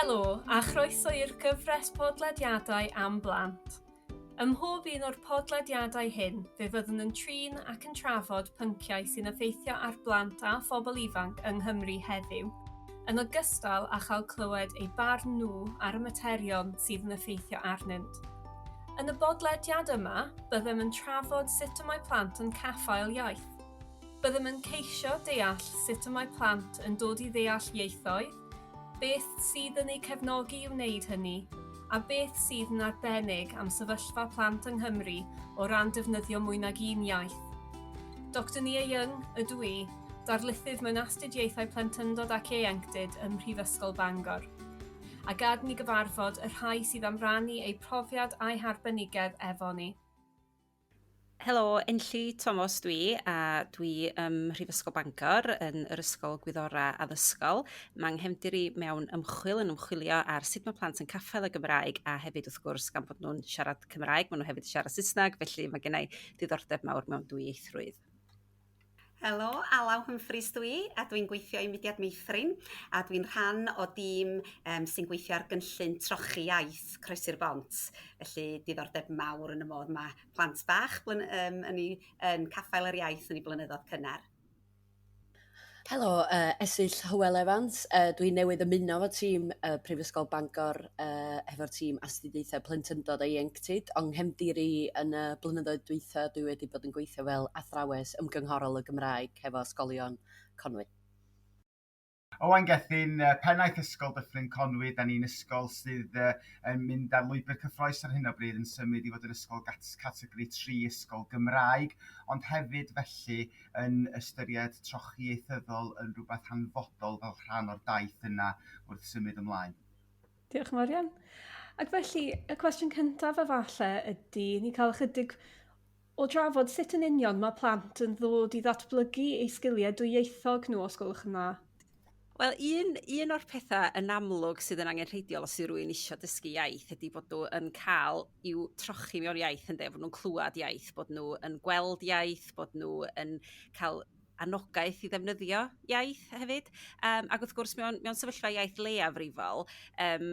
Helo, a chroeso i'r gyfres podlediadau am blant. Ym mhob un o'r podlediadau hyn, fe fyddwn yn trin ac yn trafod pynciau sy'n effeithio ar blant a phobl ifanc yng Nghymru heddiw, yn ogystal â chael clywed eu barn nhw ar y materion sydd yn effeithio arnynt. Yn y bodlediad yma, byddem yn trafod sut y mae plant yn caffael iaith. Byddem yn ceisio deall sut y mae plant yn dod i ddeall ieithoedd, beth sydd yn eu cefnogi i wneud hynny, a beth sydd yn arbennig am sefyllfa plant yng Nghymru o ran defnyddio mwy nag un iaith. Doctor Nia Young ydw i, darlithydd mewn astudiaethau plentyndod ac ieuenctid ym Mhrifysgol Bangor. A gad ni gyfarfod y rhai sydd am rannu eu profiad a'u harbenigedd efo ni. Helo, Enlli Tomos dwi a dwi ym Mhrifysgol Bangor yn yr Ysgol Gwyddorau Addysgol. Mae 'nghefndir i mewn ymchwil yn ymchwilio ar sut mae plant yn caffael y Gymraeg a hefyd wrth gwrs gan bod nhw'n siarad Cymraeg, maen nhw hefyd yn siarad Saesneg, felly mae gennai diddordeb mawr mewn dwyieithrwydd. Helo, Alaw Humphreys dwi a dwi'n gweithio i Mudiad Meithrin a dwi'n rhan o dîm um, sy'n gweithio ar gynllun trochi iaith Croesi'r Bont. Felly diddordeb mawr yn y modd mae plant bach blyn, um, yn, ei, yn caffael yr iaith yn ei blynyddoedd cynnar. Helo, uh, Esyllt Hywel Evans. Uh, dwi newydd ymuno efo tîm uh, Prifysgol Bangor uh, hefo'r tîm astudiaethau plentyndod a ieuenctid, ond nghefndir i yn y blynyddoedd dwytha dwi wedi bod yn gweithio fel athrawes ymgynghorol y Gymraeg hefo ysgolion Conwy. Owain Gethin, Pennaeth Ysgol Dyffryn Conwy. 'Da ni'n ysgol sydd yn mynd ar lwybr cyffroes ar hyn o bryd, yn symud i fod yn ysgol categori 3, ysgol Gymraeg, ond hefyd felly yn ystyried trochi ieithyddol yn rhywbeth hanfodol fel rhan o'r daith yna wrth symud ymlaen. Diolch yn fawr iawn. Ac felly, y cwestiwn cyntaf efallai ydy, ni cael ychydig o drafod sut yn union mae plant yn ddod i ddatblygu eu sgiliau dwyieithog nhw os gwelwch yn dda? Wel un un o'r petha' yn amlwg sydd yn angenrheidiol os yw rwy'n isio dysgu iaith ydy bod nhw yn cael i'w trochi mewn iaith ynde? Bod nhw'n clywed iaith bod nhw yn gweld iaith bod nhw yn cael anogaeth i ddefnyddio iaith hefyd. Yym ac wrth gwrs mewn mewn sefyllfa iaith leiafrifol yym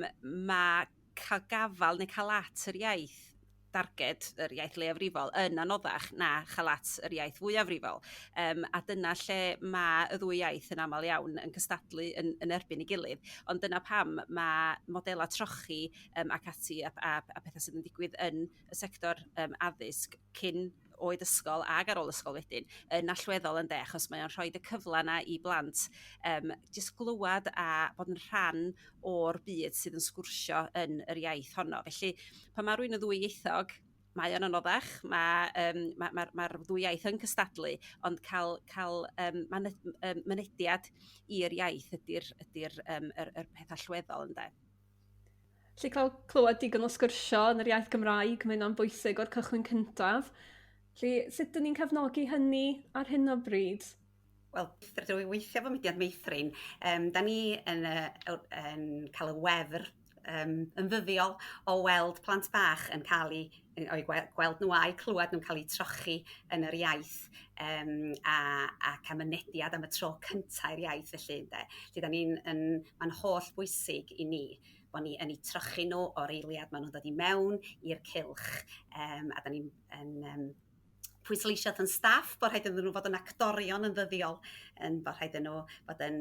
ma' ca'l gafal neu ca'l at yr iaith darged yr iaith leiafrifol yn anoddach na cha'l at yr iaith fwyafrifol. Yym a dyna lle ma' y ddwy iaith yn amal iawn yn cystadlu yn yn erbyn ei gilydd. Ond dyna pam ma' modela' trochi yym ac ati a a a petha' sydd yn digwydd yn y sector yym addysg cyn oed ysgol ag ar ôl ysgol wedyn yn allweddol ynde? Achos mae o'n rhoid y cyfla 'na i blant yym jyst glywad a bod yn rhan o'r byd sydd yn sgwrsio yn yr iaith honno. Felly pan ma' rwy'n yn ddwyieithog mae o'n anoddach ma' yym ma' ma'r ma'r ddwy iaith yn cystadlu ond ca'l ca'l yym mynediad i'r iaith ydi'r ydi'r yym yr yr peth allweddol ynde? Felly cael clywed digon o sgwrsio yn yr iaith Gymraeg, mae hynna'n bwysig o'r cychwyn cyntaf. Felly sut 'dyn ni'n cefnogi hynny ar hyn o bryd? Wel, drwy weithio efo Mudiad Meithrin, um, da ni yn, uh, yn cael y wefr um, yn ddyddiol o weld plant bach yn cael eu, o'i gweld nhw a'u clywed nhw'n cael eu trochi yn yr iaith um, a, a cael mynediad am y tro cyntaf i'r iaith felly ynde. Felly da ni'n yn, mae'n holl bwysig i ni bod ni yn eu trochi nhw o'r eiliad maen nhw'n dod i mewn i'r cylch um, a da ni'n yn, um, pwysleisio wrth yn staff bod rhaid iddyn nhw fod yn actorion yn ddyddiol yn bod rhaid iddyn nhw fod yn,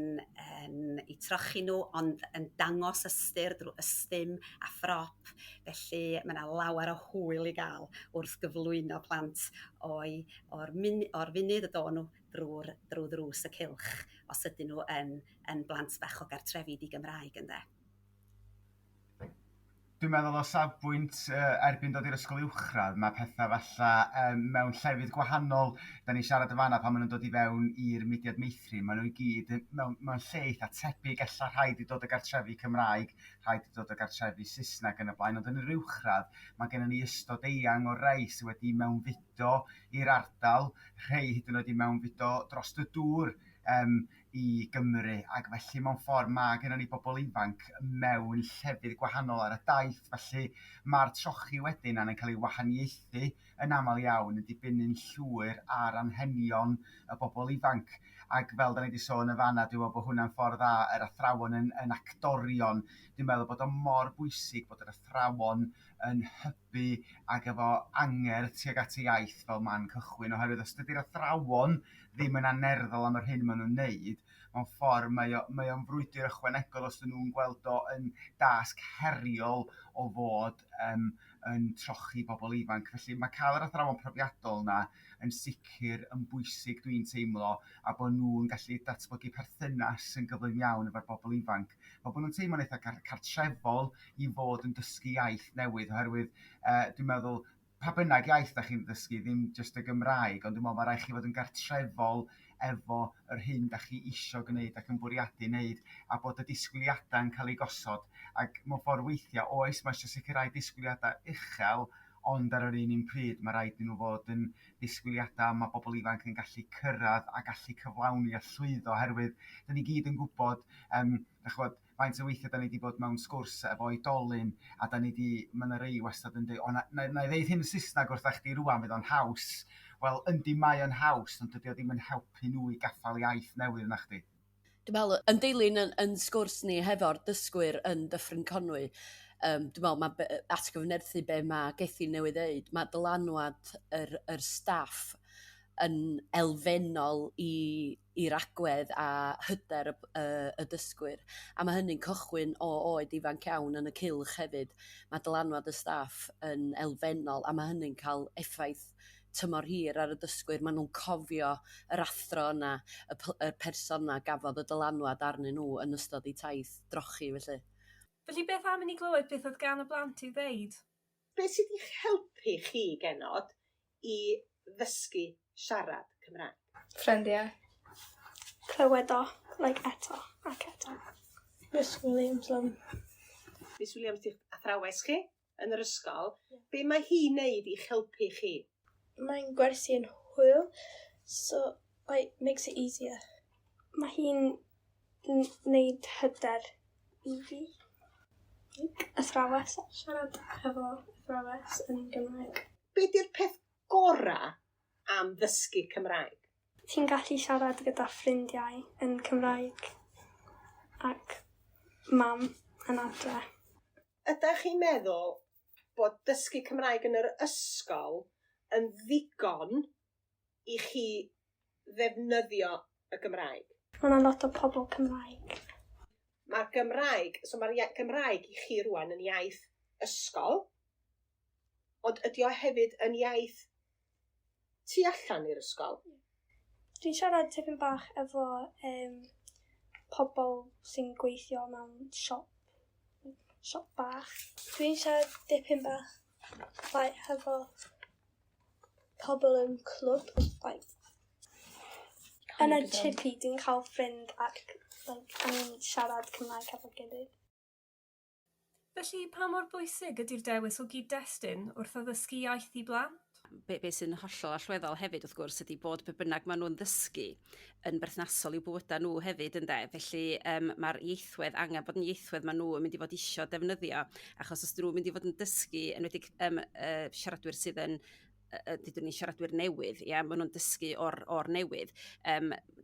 yn eu trochi nhw ond yn dangos ystyr drwy ystum a phrop. Felly mae yna lawer o hwyl i gael wrth gyflwyno plant o'i, o'r, mun, o'r funud y do nhw drwy'r drwy ddrws y cylch os ydyn nhw yn, yn blant bach o gartrefi di-Gymraeg ynde. Dwi'n meddwl o safbwynt yy erbyn dod i'r ysgol uwchradd ma' petha' falla' yym mewn llefydd gwahanol. 'Da ni'n siarad yn fana pan ma' nw'n dod i fewn i'r Mudiad Meithrin ma' n'w i gyd mewn mewn lle eitha' tebyg ella rhai 'di dod o gartrefi Cymraeg rhai 'di dod o gartrefi Susnag yn y blaen ond yn yr uwchradd ma' gennym ni ystod eang o rei sy' wedi mewnfudo i'r ardal rhei hyd yn oed 'di mewnfudo drost y dŵr yym i Gymru ac felly mewn ffor' ma' gennon ni bobol ifanc mewn llefydd gwahanol ar y daith felly ma'r trochi wedyn a'n cael ei wahaniaethu yn amal iawn yn dibynnu'n llwyr ar anghenion y bobol ifanc. Ac fel 'da ni 'di sôn yn fana, dwi me'l bo' hwnna'n ffor' dda yr athrawon yn actorion. Dwi'n meddwl bod o mor bwysig bod yr athrawon yn hybu ag efo angerdd tuag at y iaith fel man cychwyn, oherwydd os dydi'r athrawon ddim yn anerddol am yr hyn ma' n'w'n neud, mewn ffor' mae o'n frwydr ychwanegol os 'dyn n'w'n gweld o yn dasg heriol o fod yn trochi bobol ifanc. Felly ma' ca'l yr athrawon profiadol 'na yn sicr yn bwysig, dwi'n teimlo, a bo' n'w'n gallu datblygu perthynas yn gyflym iawn efo'r bobl ifanc, fel bo' n'w'n teimlo'n eitha' cartrefol i fod yn dysgu iaith newydd, oherwydd dwi'n meddwl pa bynnag iaith 'da chi'n ddysgu, ddim jyst y Gymraeg, ond dwi'n meddwl ma' raid chi fod yn gartrefol efo yr hyn 'da chi isio g'neud ac yn bwriadu 'neud, a bod y disgwyliadau'n cael eu gosod. Ac mewn ffor' weithia' oes, ma' isio sicrhau disgwyliadau uchel, ond ar yr un un pryd ma' raid i n'w fod yn ddisgwyliadau ma' bobl ifanc yn gallu cyrraedd a gallu cyflawni a llwyddo, oherwydd 'da ni gyd yn gwybod dach ch'mod, faint o weithiau 'da ni 'di bod mewn sgwrs efo oedolyn a 'da ni 'di ma' 'na rei wastad yn deud, "O na na i ddeud hyn yn Saesneg wrtha chdi rŵan fydd o'n haws." Wel, yndi, mae o'n haws, ond dydi o ddim yn helpu nhw i gaffael iaith newydd, nachdi? Dwi'n meddwl, yn dilyn yn sgwrs ni hefo'r dysgwyr yn Dyffryn Conwy, dwi'n meddwl mae atgyfnerthu be mae Gethin newydd ddeud, mae dylanwad yr staff yn elfennol i'r agwedd a hyder y dysgwyr, a mae hynny'n cychwyn o oed ifanc iawn yn y cylch hefyd. Mae dylanwad y staff yn elfennol a mae hynny'n cael effaith tymor hir ar y dysgwyr. Maen nhw'n cofio yr athro yna, y person yna gafodd y dylanwad arnyn nhw yn ystod eu taith drochi felly. Felly beth am i ni glywed beth oedd gan y blant i'w ddeud? Beth sydd i'ch helpu chi, genod, i ddysgu siarad Cymraeg? Ffrindiau. Clywed o, like eto ac eto. Miss Williams. Miss Williams di'ch athrawes chi yn yr ysgol. Be mae hi'n neud i'ch helpu chi? Mae'n gwersi yn hwyl, so like makes it easier. Mae hi'n neud hyder i fi. Like, athrawes, siarad efo athrawes yn Gymraeg. Be di'r peth gora am ddysgu Cymraeg? Ti'n gallu siarad gyda ffrindiau yn Cymraeg ac mam yn adre. Ydych chi'n meddwl bod dysgu Cymraeg yn yr ysgol yn ddigon i chi ddefnyddio y Gymraeg? Mae yna lot o pobl Cymraeg. Mae'r Gymraeg, so mae'r Gymraeg i chi rwan yn iaith ysgol, ond ydy o hefyd yn iaith tu allan i'r ysgol? Dwi'n siarad tipyn bach efo pobl sy'n gweithio mewn siop bach. Dwi'n siarad dipyn bach like, hefo pobl yn clwb. Like, yn y chippy dwi'n cael ffrind ac like, ni'n siarad Cymraeg efo gilydd. Felly, pa mor bwysig ydy'r dewis o gyd-destun wrth addysgu iaith i blant? Be sy'n hollol allweddol hefyd, wrth gwrs, ydy bod be bynnag maen nhw'n ddysgu yn berthnasol i'w bywydau nhw hefyd, ynde. Felly mae'r ieithwedd angen bod yn ieithwedd maen nhw yn mynd i fod isio defnyddio, achos os dyn nhw'n mynd i fod yn dysgu, yn enwedig siaradwyr sydd yn dydyn ni siaradwyr newydd, ia, maen nhw'n dysgu o'r newydd.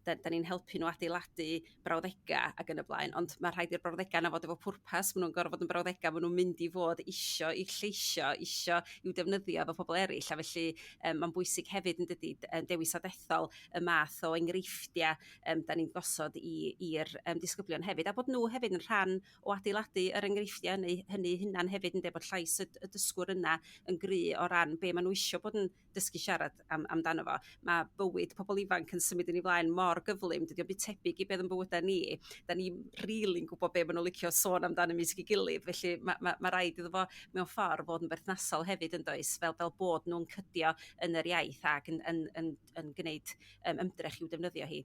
Da ni'n helpu nhw adeiladu brawddega ac yn y blaen, ond mae rhaid i'r brawddega yna fod efo pwrpas, maen nhw'n gorfod yn brawddega, maen nhw'n mynd i fod isio i'w lleisio, isio i'w defnyddio efo pobl eraill, a felly mae'n bwysig hefyd yn dydi, dewis a dethol y math o enghreifftiau da ni'n gosod i'r disgyblion hefyd, a bod nhw hefyd yn rhan o adeiladu yr enghreifftiau hynny hunan hefyd, yn bod llais y dysgwr yna yn gry o ran be maen nhw isio bod yn dysgu siarad amdano fo. Mae bywyd pobl ifanc yn symud yn ei flaen mor gyflym, dydy o'm byd tebyg i beth yn bywydau ni. Da ni rili'n gwybod be maen nhw'n licio sôn amdano ymysg ei gilydd, felly ma rhaid iddo fo mewn ffordd fod yn berthnasol hefyd yn does, fel bod nhw'n cydio yn yr iaith ac yn gwneud ymdrech i'w defnyddio hi.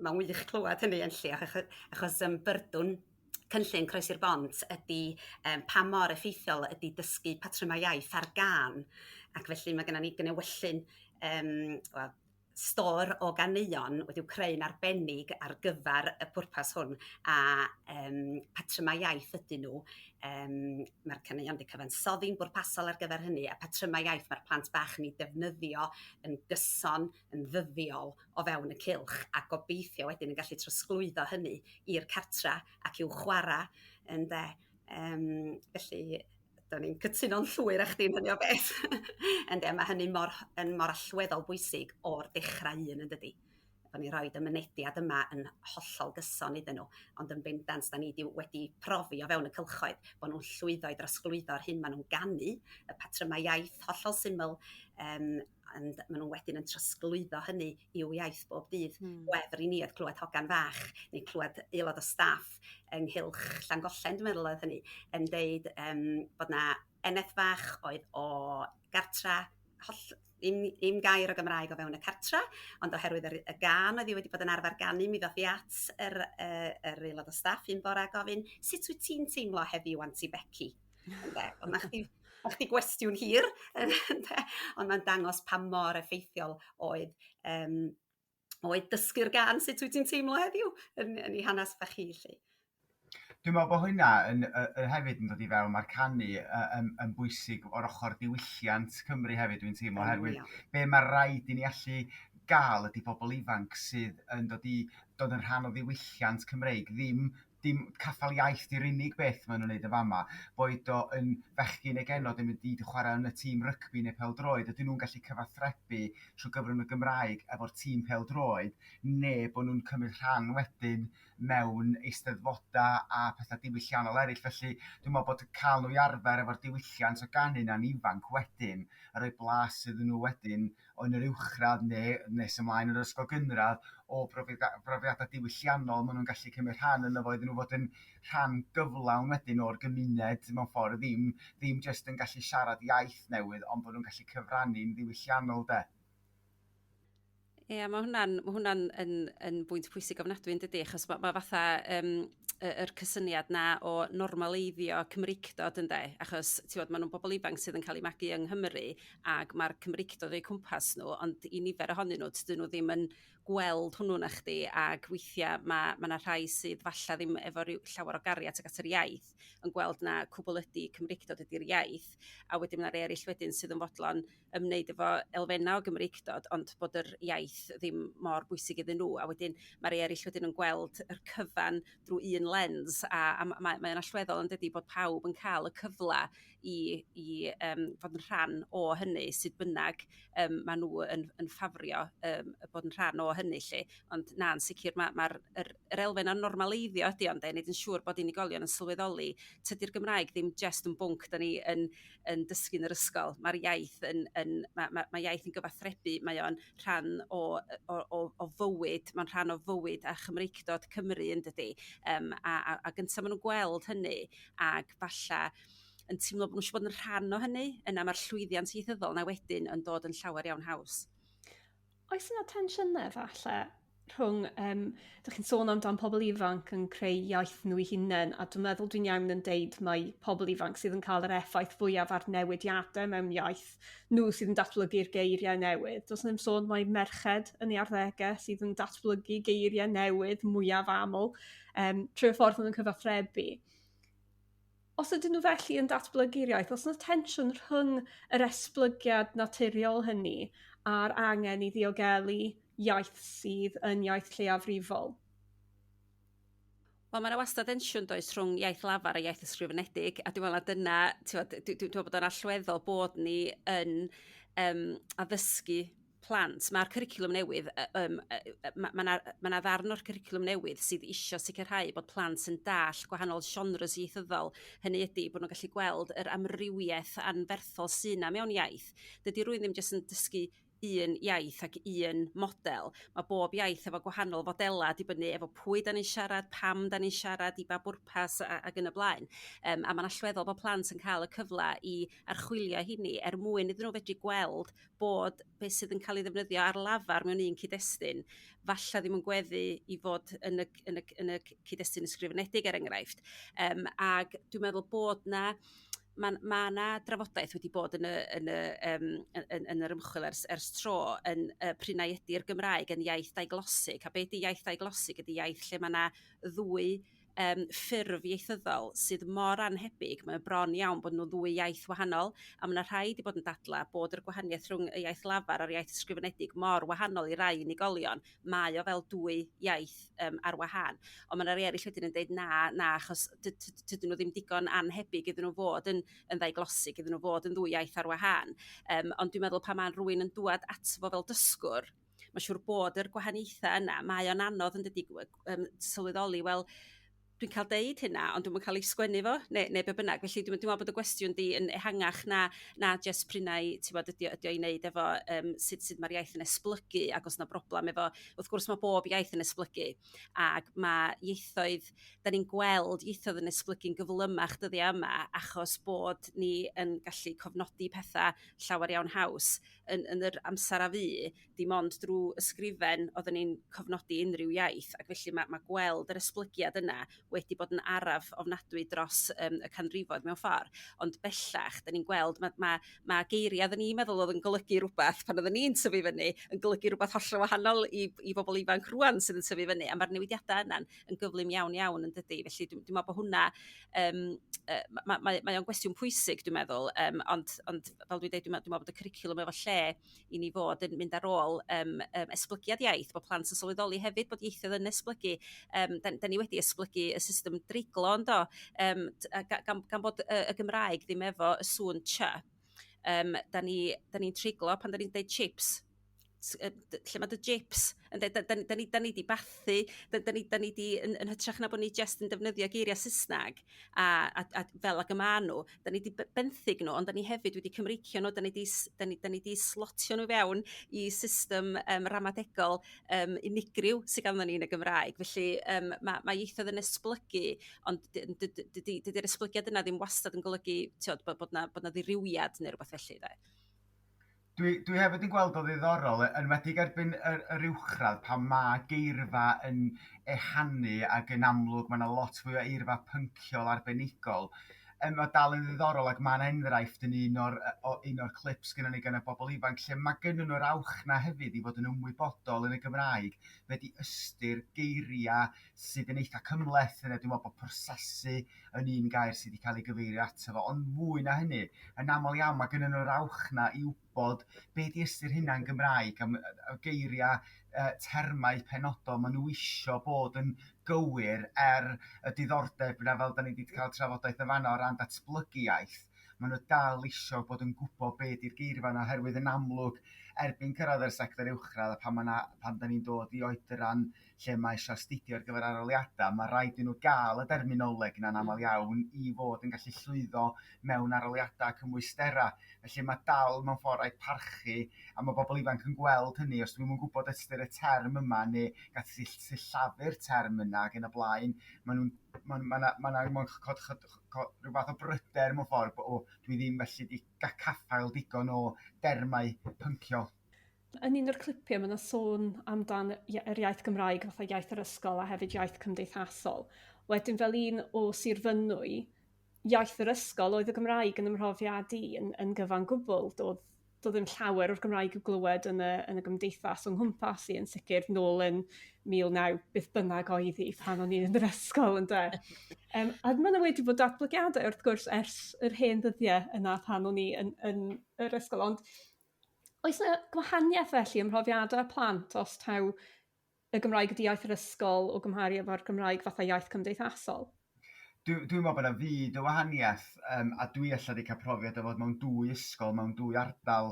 Mae'n wych clywed hynny yn lle, achos byrdwn cynllun Croesi'r Bont ydy pa mor effeithiol ydy dysgu patrymau iaith ar gân, ac felly mae gennym ni gnewyllyn stôr o ganeuon wedi'w creu'n arbennig ar gyfer y pwrpas hwn a yym patryma iaith ydyn n'w yym ma'r caneuon 'di cyfansoddi'n bwrpasol ar gyfer hynny a patryma iaith ma'r plant bach yn eu defnyddio yn gyson yn ddyddiol o fewn y cylch a gobeithio wedyn yn gallu trosglwyddo hynny i'r cartra ac i'w chwara' ynde? Yym felly 'da ni'n cytuno'n llwyr â chdi yn hynny o beth ynde? Ma' hynny mor yn mor allweddol bwysig o'r dechrau un yn dydi? Bo' ni roid y mynediad yma yn hollol gyson iddyn n'w ond yn bendant 'da ni 'di wedi profi o fewn y cylchoedd bo' nw'n llwyddo i drosglwyddo'r hyn ma' nw'n ganu y patryma iaith hollol syml yym ond ma' n'w wedyn yn trosglwyddo hynny i'w iaith bob dydd. Gwefr i ni oedd clywed hogan fach neu clywed aelod o staff ynghylch Llangollen dwi'n meddwl oedd hynny yn deud yym bod 'na eneth fach oedd o gartra holl ddim ddim gair o Gymraeg o fewn y cartra ond oherwydd yr y gân oedd hi wedi bod yn arfer ganu mi ddoth hi at yr yy yr aelod o staff un bora a gofyn sut wyt ti'n teimlo heddiw Anti Becky? Ynde? Ond 'na chdi 'na chdi gwestiwn hir ynde? Ond ma'n dangos pa mor effeithiol oedd yym oedd dysgu'r gân sut wyt ti'n teimlo heddiw yn yn ei hanes bach hi 'lly. Dwi'n meddwl bod hynna yn yn hefyd yn dod i fewn ma'r canu yn yn bwysig o'r ochr diwylliant Cymru hefyd dwi'n teimlo oherwydd be ma' raid i ni allu ga'l ydi bobl ifanc sydd yn dod i dod yn rhan o ddiwylliant Cymreig ddim dim caffael iaith 'di'r unig beth maen nhw'n neud yn fama boed o yn fechgyn neu genod yn mynd i chwarae yn y tîm rygbi neu pêl-droed ydyn nhw'n gallu cyfathrebu trwy gyfrwng y Gymraeg efo'r tîm pêl-droed neu bo' n'w'n cymryd rhan wedyn mewn eisteddfoda' a petha' diwylliannol eraill? Felly dwi'n meddwl bod cael n'w i arfer efo'r diwylliant o ganu 'na'n ifanc wedyn yn rhoi blas iddyn nhw wedyn yn yr uwchradd neu nes ymlaen yn yr ysgol gynradd o brofiadau diwylliannol ma' n'w'n gallu cymryd rhan yno fo iddyn n'w fod yn rhan gyflawn wedyn o'r gymuned mewn ffordd ddim ddim jyst yn gallu siarad iaith newydd ond bod nhw'n gallu cyfrannu'n ddiwylliannol de? Ia ma' hwnna'n ma' hwnna'n yn yn bwynt pwysig ofnadwy yn dydi? Achos ma' fatha yym yr cysyniad 'na o normaleiddio Cymreictod ynde? Achos t'wod ma' n'w'n bobol ifanc sydd yn cael eu magu yng Nghymru ag ma'r Cymreictod o'u cwmpas n'w ond i nifer ohonyn n'w tydyn n'w ddim yn gweld hwnnw nachdi ag weithia' ma' ma' 'na rhai sydd 'falla' ddim efo ryw llawer o gariad tuag at yr iaith yn gweld na cwbl ydi Cymreictod ydi'r iaith a wedyn ma' 'na rei eraill wedyn sydd yn fodlon ymwneud efo elfenna' o Gymreictod ond bod yr iaith ddim mor bwysig iddyn nhw a wedyn ma' rei eraill wedyn yn gweld yr cyfan drwy un lens a a ma' mae o'n allweddol yn dydi? Bod pawb yn cael y cyfle i i yym fod yn rhan o hynny sut bynnag yym ma' n'w yn yn ffafrio yym bod yn rhan o hynny 'lly. Ond na yn sicr ma' ma'r yr yr elfen o normaleiddio ydi o ynde? Neud yn siŵr bod unigolion yn sylweddoli tydi'r Gymraeg ddim jyst yn bwnc 'da ni yn yn dysgu yn yr ysgol. Ma'r iaith yn yn ma' ma' ma' iaith yn gyfathrebu mae o'n rhan o o o fywyd mae'n rhan o fywyd a Chymreictod Cymru yn dydi? Yym a a a gynta' ma' n'w'n gweld hynny ag falla yn teimlo bod nhw eisiau bod yn rhan o hynny yna mae'r llwyddiant ieithyddol 'na wedyn yn dod yn llawer iawn haws. Oes yna tensiynau falle rhwng, um, dych chi'n sôn amdan pobl ifanc yn creu iaith nhw eu hunain, a dwi'n meddwl dwi'n iawn yn deud mai pobl ifanc sydd yn cael yr effaith fwyaf ar newidiadau mewn iaith, nhw sydd yn datblygu'r geiriau newydd. Does 'na ddim sôn mai merched yn eu arddegau sydd yn datblygu geiriau newydd mwyaf aml um, trwy'r ffordd maen nhw'n cyfathrebu. Os ydyn nhw felly yn datblygu'r iaith, oes 'na tensiwn rhwng yr esblygiad naturiol hynny a'r angen i ddiogelu iaith sydd yn iaith lleiafrifol? Wel ma' 'na wastad densiwn does rhwng iaith lafar a iaith ysgrifenedig a dwi'n meddwl na dyna t'wod dwi dwi meddwl bod o'n allweddol bod ni yn yym addysgu plant. Ma'r cwricwlwm newydd yym ma' 'na ma' 'na ddarn o'r cwricwlwm newydd sydd isio sicrhau bod plant yn dalld gwahanol genres ieithyddol. Hynny ydi bod nhw'n gallu gweld yr amrywiaeth anferthol sy' 'na mewn iaith. Dydy rywun ddim jyst yn dysgu un iaith ac un model. Ma' bob iaith efo gwahanol fodela' dibynnu efo pwy 'da ni'n siarad pam 'da ni'n siarad i ba bwrpas ag yn y blaen. Yym a ma'n allweddol bod plant yn cael y cyfle i archwilio hynny er mwyn iddyn n'w fedru gweld bod beth sydd yn cael ei ddefnyddio ar lafar mewn un cyd-destun falla ddim yn gweddu i fod yn y yn y yn y cyd-destun ysgrifenedig er enghraifft. Yym ag dwi'n meddwl bod 'na Ma' ma' 'na drafodaeth wedi bod yn y yn y yym yn yn yr ymchwil ers ers tro yn yy p'run a'i ydi'r Gymraeg yn iaith daiglosig a be 'di iaith daiglosig ydi iaith lle ma' 'na ddwy yym ffurf ieithyddol sydd mor annhebyg mae o bron iawn bod n'w'n ddwy iaith wahanol a ma' 'na rhai 'di bod yn dadla' bod yr gwahaniaeth rhwng y iaith lafar a'r iaith ysgrifenedig mor wahanol i rai unigolion mae o fel dwy iaith yym ar wahân. Ond ma' 'na rei eraill wedyn yn deud na na achos dydyn nhw ddim digon annhebyg iddyn nhw fod yn yn ddaiglosig iddyn nhw fod yn ddwy iaith ar wahân. Yym ond dwi'n meddwl pan ma' r'wun yn dŵad ato fo fel dysgwr ma' siŵr bod yr gwahaniaethau yna mae o'n anodd yn dydi sylweddoli wel dwi'n cael deud hynna ond dwi'm yn cael ei sgwennu fo neu neu be bynnag. Felly dwi'n dwi meddwl bod y gwestiwn di yn ehangach na na jyst prynau ti'n bod ydi o, ydi o i wneud efo um, sut, sut mae'r iaith yn esblygu ac os na broblem efo wrth gwrs mae bob iaith yn esblygu ac mae ieithoedd da ni'n gweld ieithoedd yn esblygu'n gyflymach dyddiau yma achos bod ni yn gallu cofnodi pethau llawer iawn haws yn, yn yr amser a fu dim ond drwy ysgrifen oedden ni'n cofnodi unrhyw iaith ac felly ma' ma' gweld yr esblygiad yna wedi bod yn araf ofnadwy dros yym y canrifoedd mewn ffor' ond bellach 'da ni'n gweld ma' ma' ma' geiria' odda ni'n meddwl oedd yn golygu rwbath pan oedden ni'n tyfu fyny yn golygu rwbath hollol wahanol i i bobol ifanc rŵan sydd yn tyfu fyny a ma'r newidiada' yna'n yn gyflym iawn iawn yn dydi? Felly dwi'n dwi meddwl bod hwnna yym ma' mae mae o'n gwestiwn pwysig dwi'n meddwl yym ond ond fel dwi'n deud dwi'n meddwl bod y cwricwlwm efo lle i ni fod yn mynd ar ôl yym yym esblygiad iaith bod plant yn sylweddoli hefyd bod ieithoedd yn esblygu. Yym 'da 'da ni wedi esblygu y system dreiglo yn do? Yym gan gan bod y y Gymraeg ddim efo y sŵn ch yym 'da ni 'da ni'n treiglo pan 'da ni'n deud chips. Lle mae dy jips? Ynde? Da, da, da, ni, da ni di bathu, da, da, ni, da ni di, yn, yn hytrach na bod ni jyst yn defnyddio geiriau Saesneg a, a, a fel ag y maen nhw, da ni di benthyg nhw, ond da ni hefyd wedi Cymreicio nhw, da ni di, da ni, da ni di slotio nhw fewn i system um, ramadegol um, unigryw sydd ganddo ni yn y Gymraeg. Felly um, mae, mae ieithoedd yn esblygu, ond dydy'r dydy esblygiad yna ddim wastad yn golygu tiod, bod, bod, na, bod na ddirywiad neu rhywbeth felly. De. Dwi dwi hefyd yn gweld o ddiddorol, yn enwedig erbyn yr yr uwchradd pan ma' geirfa yn ehangu ag yn amlwg ma' 'na lot fwy o eirfa pynciol arbenigol yym ma' dal yn ddiddorol ag ma' 'na enghraifft yn un o'r o un o'r clips gynnon ni gan y bobl ifanc lle ma' gynnyn n'w'r awch 'na hefyd i fod yn ymwybodol yn y Gymraeg be 'di ystyr geiria' sydd yn eitha' cymhleth yna. Dwi'n meddwl bod prosesu yn un gair sydd wedi cael ei gyfeirio ato fo ond mwy na hynny yn aml iawn ma' gynnyn n'w'r awch 'na i w'bod be 'di ystyr hynna yn Gymraeg am y geiria' termau penodol ma' n'w isio bod yn gywir er y diddordeb 'na fel 'da ni 'di cael trafodaeth yn fana o ran datblygu iaith ma' n'w dal isio bod yn gw'bo be 'di'r geirfa 'na oherwydd yn amlwg erbyn cyrraedd yr sector uwchradd a pan ma' 'na pan 'da ni'n dod i oedran lle mae isio astudio ar gyfer aroliada' ma' raid i n'w ga'l y derminoleg yna'n amal iawn i fod yn gallu llwyddo mewn aroliada' cymwystera'. Felly ma' dal mewn ffor' raid parchu a ma' bobl ifanc yn gweld hynny os dwi'm yn gw'bod ystyr y term yma neu gallu sillafu'r term yna ag yn y blaen ma' nw'n ma' ma' 'na ma' 'na rhyw fath o bryder mewn ffor' o dwi ddim felly 'di caffael digon o dermau pynciol. Yn un o'r clipiau ma' 'na sôn amdan yr iaith Gymraeg fatha iaith yr ysgol a hefyd iaith cymdeithasol. Wedyn fel un o Sir Fynwy, iaith yr ysgol oedd y Gymraeg yn 'y mhrofiad i yn yn gyfan gwbl. Do'dd do'dd ddim llawer o'r Gymraeg i'w glywed yn y yn y gymdeithas o'n nghwmpas i yn sicr nôl yn 19 beth bynnag oedd hi pan o'n i yn yr ysgol ynde? Yym a ma' 'na wedi bod datblygiade wrth gwrs ers yr hen ddyddiau yna pan o'n i yn yn yr ysgol ond Oes 'na gwahaniaeth felly ym mhrofiadau plant os taw y Gymraeg ydi iaith yr ysgol o gymharu efo'r Gymraeg fatha iaith cymdeithasol? Dwi dwi'n meddwl bod 'na fyd o wahaniaeth yym a dwi ella 'di cael profiad o fod mewn dwy ysgol mewn dwy ardal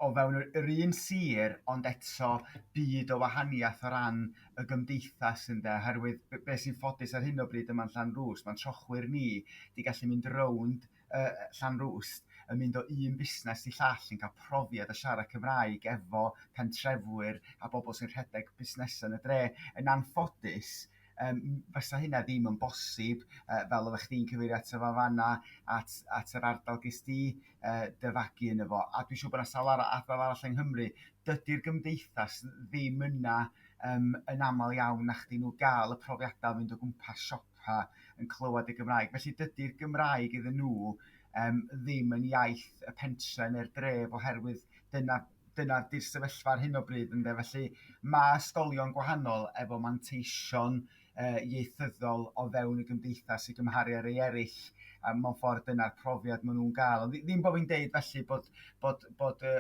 o fewn yr un sir ond eto byd o wahaniaeth o ran y gymdeithas ynde? Oherwydd be sy'n ffodus ar hyn o bryd yma'n Llanrwst ma'n trochwyr ni 'di gallu mynd rownd yy Llanrwst yn mynd o un busnes i llall yn cael profiad o siarad Cymraeg efo pentrefwyr a bobl sy'n rhedeg busnesau yn y dre. Yn anffodus yym fysa hynna ddim yn bosib yy fel oeddach chdi'n cyfeirio ato fo fan'na at at yr ardal ges di yy dy fagu yno fo a dwi'n siŵr bod 'na sawl ardal arall yng Nghymru. Dydi'r gymdeithas ddim yna yym yn amal iawn nachdi nhw ga'l y profiada' o fynd o gwmpas siopa' yn clywed y Gymraeg. Felly dydi'r Gymraeg iddyn nhw yym ddim yn iaith y pentre neu'r dref oherwydd dyna dyna 'di'r sefyllfa ar hyn o bryd ynde? Felly ma' ysgolion gwahanol efo manteision yy ieithyddol o fewn y gymdeithas i gymharu â rei er'ill a mewn ffor' dyna'r profiad ma' n'w'n ga'l. Ond ddim bo' fi'n deud felly bod bod bod y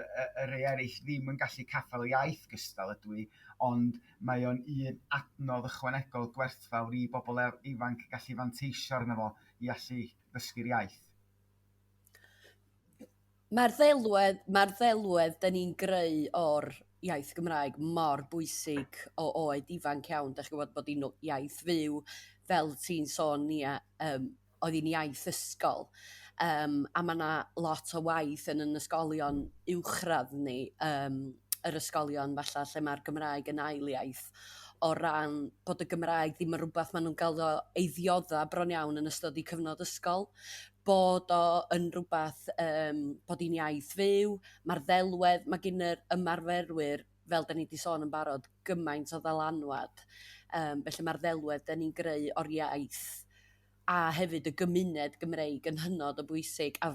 y rei er'ill ddim yn gallu caffael y iaith gystal ydw i ond mae o'n un adnodd ychwanegol gwerthfawr i bobol ifanc gallu fanteisio arno fo i allu ddysgu'r iaith. Mae'r ddelwedd mae'r ddelwedd 'da ni'n greu o'r iaith Gymraeg mor bwysig o oed ifanc iawn 'da chi'n gwbod bod hi'n iaith fyw fel ti'n sôn Nia yym oedd hi'n iaith ysgol yym a ma' 'na lot o waith yn yn ysgolion uwchradd ni yym yr ysgolion 'falla lle ma'r Gymraeg yn ail iaith o ran bod y Gymraeg ddim yn rwbath ma' nw'n ga'l o ei ddiodda bron iawn yn ystod eu cyfnod ysgol bod o yn rwbath yym bod hi'n iaith fyw ma'r ddelwedd ma' gin yr ymarferwyr fel 'da ni 'di sôn yn barod gymaint o ddylanwad yym felly ma'r ddelwedd 'da ni'n greu o'r iaith a hefyd y gymuned Gymreig yn hynod o bwysig a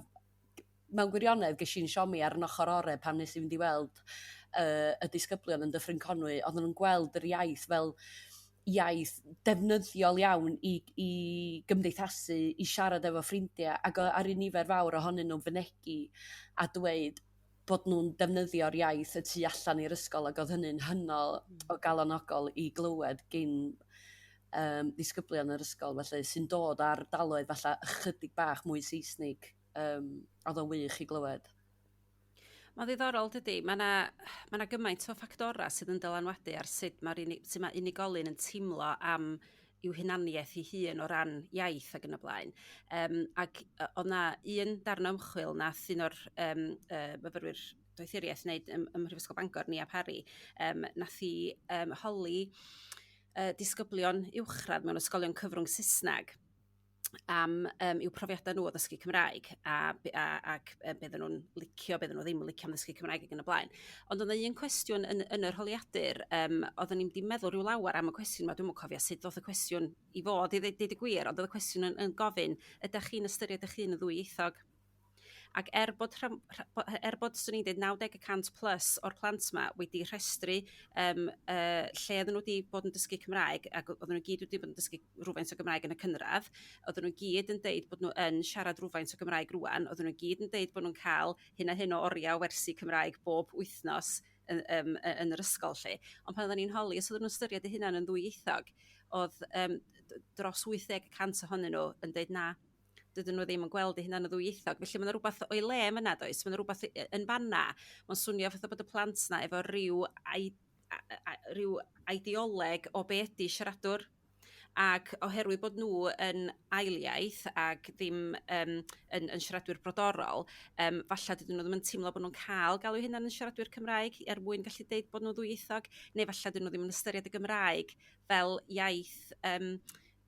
mewn gwirionedd ges i'n siomi ar yn ochr ore pan nes i fynd i weld y disgyblion yn Dyffryn Conwy odden n'w'n gweld yr iaith fel iaith defnyddiol iawn i i gymdeithasu i siarad efo ffrindia' ag ar un nifer fawr ohonyn n'w'n fynegi a dweud bod n'w'n defnyddio'r iaith y tu allan i'r ysgol ac o'dd hynny'n hynod o galonogol i glywed gin yym ddisgyblion yr ysgol felly sy'n dod ar ardaloedd 'falla ychydig bach mwy Saesnig yym o'dd o'n wych i glywed. Mae'n ddiddorol dydi? Mae 'na ma' 'na gymaint o ffactora' sydd yn dylanwadu ar sut mae'r unig- sut mae unigolyn yn teimlo am i'w hunaniaeth ei hun o ran iaith ac yn y blaen. Yym ac o'dd 'na un darn o ymchwil nath un o'r yym myfyrwyr doethuriaeth wneud ym Mhrifysgol Bangor, Nia Parry, yym nath hi yym holi disgyblion uwchradd mewn ysgolion cyfrwng Saesneg am yym i'w profiadau nhw o ddysgu Cymraeg a a ac be oedden nhw'n licio, be oedden nhw ddim yn licio am ddysgu Cymraeg ac yn y blaen. Ond oedd 'na un cwestiwn yn yn yr holiadur yym oedden ni'm 'di meddwl rhyw lawer am y cwestiwn 'ma, dwi'm yn cofio sut ddoth y cwestiwn i fod i ddeud deud y gwir, ond oedd y cwestiwn yn yn gofyn ydach chi'n ystyried eich hun yn ddwyieithog? Ac er bod er bod 'swn i'n deud 90% plus o'r plant 'ma wedi rhestru yym lle oedden nhw wedi bod yn dysgu Cymraeg ac oedden nhw gyd wedi bod yn dysgu rhywfaint o Gymraeg yn y cynradd oedden nhw gyd yn deud bod nhw yn siarad rhywfaint o Gymraeg rŵan oedden nhw gyd yn deud bod nhw'n cael hyn a hyn o oriau o wersi Cymraeg bob wythnos yn, um, yn yr ysgol 'lly. Ond pan oedden ni'n holi os oedden nhw'n ystyried eu hunain yn ddwyieithog oedd yym dros 80% ohonyn nhw yn deud na dydyn nhw ddim yn gweld eu hunain yn ddwyieithog. Felly ma' 'na rwbath o'i le yn fan'na does? Ma' 'na rwbath yn fan'na. Mae'n swnio fatha bod y plant 'na efo ryw ryw aideoleg o be ydi siaradwr ac oherwydd bod nhw yn ail iaith ac ddim yym yn yn siaradwyr brodorol yym 'falla dydyn nhw ddim yn teimlo bod nhw'n cael galw eu hunain yn siaradwyr Cymraeg er mwyn gallu deud bod nhw'n ddwyieithog neu 'falla dydyn nhw ddim yn ystyried y Gymraeg fel iaith yym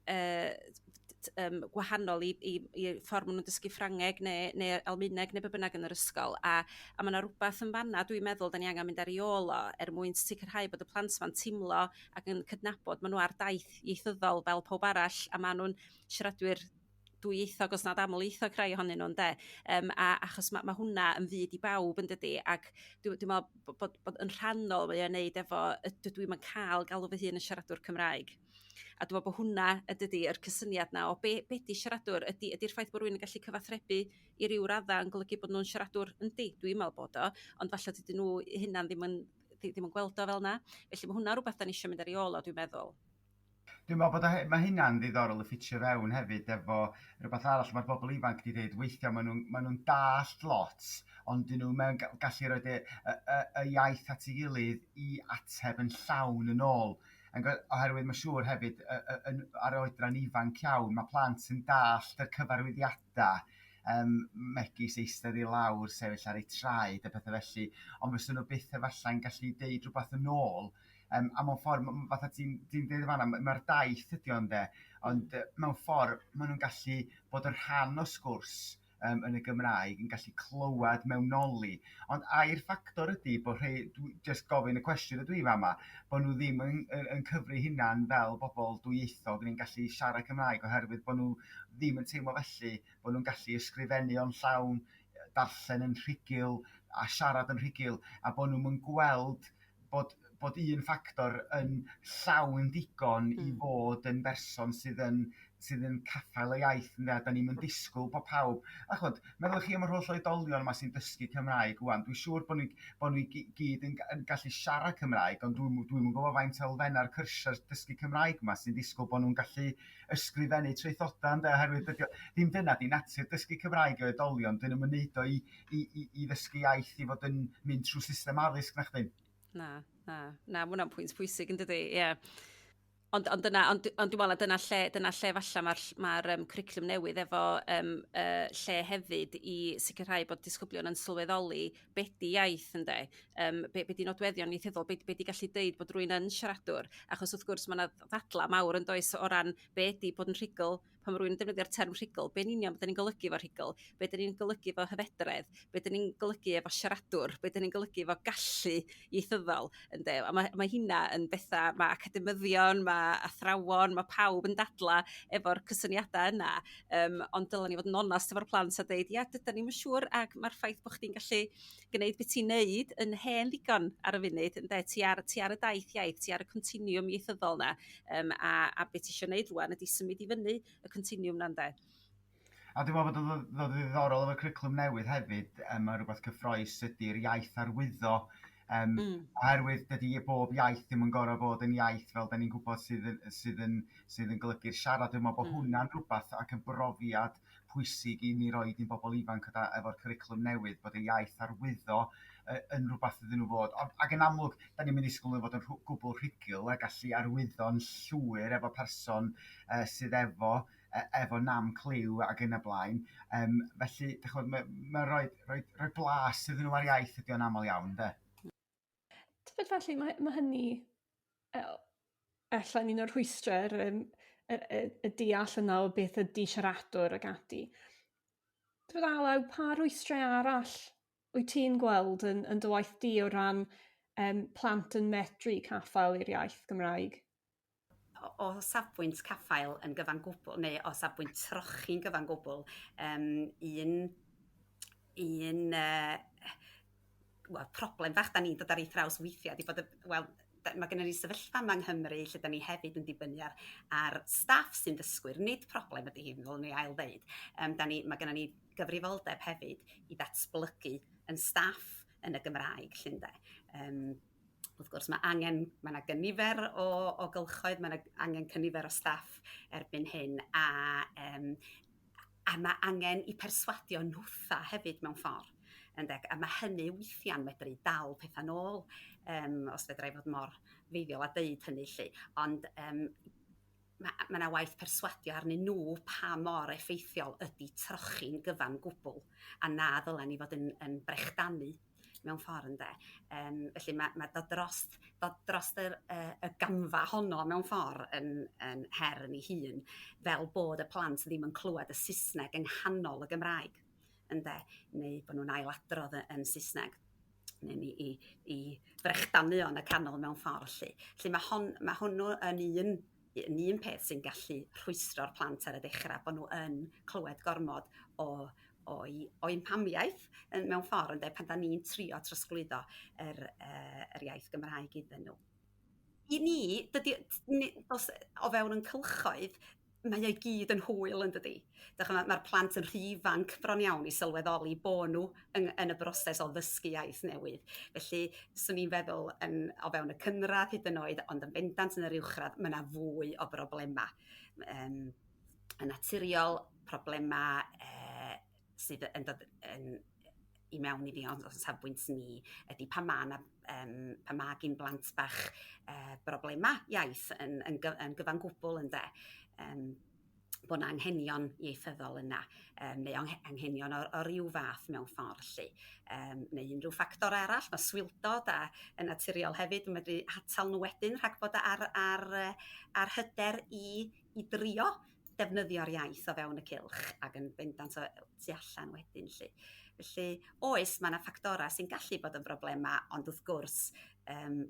yy gwahanol i i i'r ffordd ma' nw'n dysgu Ffrangeg neu neu Almaeneg neu be bynnag yn yr ysgol a a ma' 'na rwbath yn fanna dwi'n meddwl 'da ni angen mynd ar ei ôl o er mwyn sicrhau bod y plant 'ma'n teimlo ac yn cydnabod ma' n'w ar daith ieithyddol fel pawb arall a ma' nw'n siaradwyr dwyieithog os nad amlieithog rhai ohonyn nhw ynde? Yym a achos ma' ma' hwnna yn fyd i bawb yn dydi? Ac dwi dwi me'l bod bod yn rhannol mae o'n neud efo dydw i'm yn cael galw fy hun yn siaradwr Cymraeg. A dwi me'l bo' hwnna y dydi yr cysyniad 'na o be be 'di siaradwr? Ydi ydi'r ffaith bo' rwy'n yn gallu cyfathrebu i ryw radda' yn golygu bod nw'n siaradwr? Yndi dwi'n me'l bod o ond falla dydyn n'w hunan ddim yn ddim yn gweld o fel 'na. Felly ma' hwnna rwbath 'da ni isio mynd ar ei ôl o dwi'n meddwl. Dwi'n meddwl bod ma' hynna'n ddiddorol y ffitio fewn hefyd efo rhywbeth arall ma'r bobl ifanc 'di deud weithia' ma' n'w'n ma' n'w'n dallt lot ond 'dyn n'w'm yn gallu roid y y y iaith at ei gilydd i ateb yn llawn yn ôl. Oherwydd ma' siŵr hefyd yn ar oedran ifanc iawn ma' plant yn dallt y cyfarwyddiada' yym megis eistedd i lawr, sefyll ar eu traed a petha' felly ond fysa n'w byth efallai'n gallu deud r'wbath yn ôl. Yym a mewn ffor' fatha ti'n ti'n deud yn fana ma'r daith ydi o ynde? Ond mewn ffor' ma' n'w'n gallu bod yn rhan o sgwrs. yym yn y Gymraeg yn gallu clywed mewnoli ond ai'r ffactor ydi bo' rhei dwi jyst gofyn y cwestiwn ydw i fama bo' n'w ddim yn yn cyfri hunan fel bobol dwyieithog neu'n gallu siarad Cymraeg oherwydd bo' n'w ddim yn teimlo felly bo' n'w'n gallu ysgrifennu o'n llawn darllen yn rhugl a siarad yn rhugl a bo' n'w'm yn gweld bod bod un ffactor yn llawn digon i fod yn berson sydd yn sydd yn caffael y iaith ynde? A 'da ni'm yn disgwyl bod pawb... A ch'od meddylwch chi am yr holl oedolion 'ma sy'n dysgu Cymraeg wan dwi'n siŵr bo' ni bo' ni gyd yn yn gallu siarad Cymraeg ond dwi'm dwi'm yn gwybod faint o elfenna'r cyrsia' dysgu Cymraeg 'ma sy'n disgwyl bo' n'w'n gallu ysgrifennu traethoda' ynde? Oherwydd dydi o ddim dyna 'di natur dysgu Cymraeg i oedolion 'dyn n'w'm yn neud o i i i i ddysgu iaith i fod yn mynd trwy system addysg nachdi? Na, na, na ma' hwnna'n pwynt pwysig yn dydi? Ie. Ond ond dyna ond ond dwi me'wl na dyna lle dyna lle falla' ma'r ma'r yym cwricwlwm newydd efo yym lle hefyd i sicrhau bod disgyblion yn sylweddoli be 'di iaith ynde? Yym be be 'di nodweddion ieithyddol? Be be 'di gallu deud bod rwy'n yn siaradwr? Achos wrth gwrs ma' 'na ddadla' mawr yn does o ran be 'di bod yn rhugl pan ma' rwy'n defnyddio'r term rhugl, be yn union 'da ni'n golygu efo rhugl? Be 'da ni'n golygu efo hyfedredd? Be 'da ni'n golygu efo siaradwr? Be 'da ni'n golygu efo gallu ieithyddol? Ynde? A ma' ma' hynna yn betha' ma' academyddion, ma' athrawon, ma' pawb yn dadla efo'r cysyniadau yna ond dyla ni fod yn onast efo'r plant a deud ia dyda ni'm yn siŵr ac ma'r ffaith bo' chdi'n gallu g'neud be ti'n neud yn hen ddigon ar y funud ynde? Ti ar ti ar y daith iaith, ti ar y continiwm ieithyddol 'na yym a a be ti isio 'neud rwan ydi symud i fyny y continiwm 'na ynde? A dwi'n meddwl bod o'n ddiddorol efo'r cwricwlwm newydd hefyd yym ma' rwbath cyffrous ydi'r iaith arwyddo yym oherwydd dydi bob iaith ddim yn gor'o' fod yn iaith fel 'da ni'n gwybod sydd yn sydd yn sydd yn golygu'r siarad. Dwi'n meddwl bod hwnna'n rwbath ac yn brofiad pwysig i ni roid i'n bobol ifanc efo'r cwricwlwm newydd bod y iaith arwyddo yn rhywbeth iddyn nhw fod... Ac yn amlwg da ni'm yn disgwyl iddo fod yn gwbl rhugl a gallu arwyddo'n llwyr efo person sydd efo efo nam cliw ag yn y blaen. Yym felly dych ch'mod ma' ma' rhoi rhoi rhoi blas iddyn nhw ar iaith ydi o'n amal iawn ynde? Tybed felly mae ma' hynny ella'n un o'r rhwystrau yr yym y y y deall yna o beth ydi siaradwr ag ati. Tybed Alaw pa rwystrau arall wyt ti'n gweld yn yn dy waith di o ran yym plant yn medru caffael i'r iaith Gymraeg? O safbwynt caffael yn gyfan gwbl neu o safbwynt trochi'n gyfan gwbl yym un un yy wel problem fach 'da ni'n dod ar ei thraws weithia' 'di bod y wel ma' gennym ni sefyllfa yma yng Nghymru lle 'da ni hefyd yn dibynnu ar ar staff sy'n ddysgwyr. Nid problem ydy hi ddylwn i ail ddeud. Yym 'da ni ma' gennym ni gyfrifoldeb hefyd i ddatblygu yn staff yn y Gymraeg 'lly ynde? Yym wrth gwrs ma' angen ma' 'na gynifer o o gylchoedd ma' 'na angen cynifer o staff erbyn hyn a yym a ma' angen i perswadio nhwtha hefyd mewn ffor' ynde? A ma' hynny weithiau'n medru dal petha' nôl yym os fedra i fod mor feiddiol a deud hynny 'lly. Ond yym ma' ma' 'na waith perswadio arnyn nhw pa mor effeithiol ydi trochi'n gyfan gwbl a na ddyla ni fod yn yn brechdanu mewn ffor' ynde? Yym felly ma' ma' dod drost dod drost yr y y gamfa honno mewn ffor' yn yn her yn ei hun fel bod y plant ddim yn clywed y Saesneg yng nghanol y Gymraeg ynde? Neu bo' nw'n ailadrodd yn Saesneg neu mi i i frechdanu o yn y canol mewn ffor' 'lly. Felly ma' hon ma' hwnnw yn un yn un peth sy'n gallu rhwystro'r plant ar y dechra' bo' n'w yn clywed gormod o o'i o'i mhamiaith yn mewn ffor' ynde? Pan 'da ni'n trio trosglwyddo yr yy yr iaith Gymraeg iddyn n'w. I ni dydi os o fewn yn cylchoedd mae o'i gyd yn hwyl yn dydi? Dych ch'mod ma'r plant yn rhy ifanc bron iawn i sylweddoli bo' n'w yn yn y broses o ddysgu iaith newydd. Felly 'swn i'n feddwl yn o fewn y cynradd hyd yn oed ond yn bendant yn yr uwchradd ma' 'na fwy o broblema' yym yn naturiol problema' yy sydd yn dod yn i mewn i fi ond o'n safbwynt ni ydy pan ma' 'na yym pan ma' gin blant bach yy broblema' iaith yn yn yn gyfan gwbl ynde? Yym bo' 'na anghenion ieithyddol yna yym neu anghenion o o ryw fath mewn ffor' 'lly yym neu unrhyw ffactor arall. Ma' swildod a yn naturiol hefyd yn medru hatal n'w wedyn rhag bod ar ar yy ar hyder i i drio. defnyddio'r iaith o fewn y cylch ac yn bendant o tu allan wedyn 'lly. Felly oes, ma' 'na ffactora' sy'n gallu bod yn broblema' ond wrth gwrs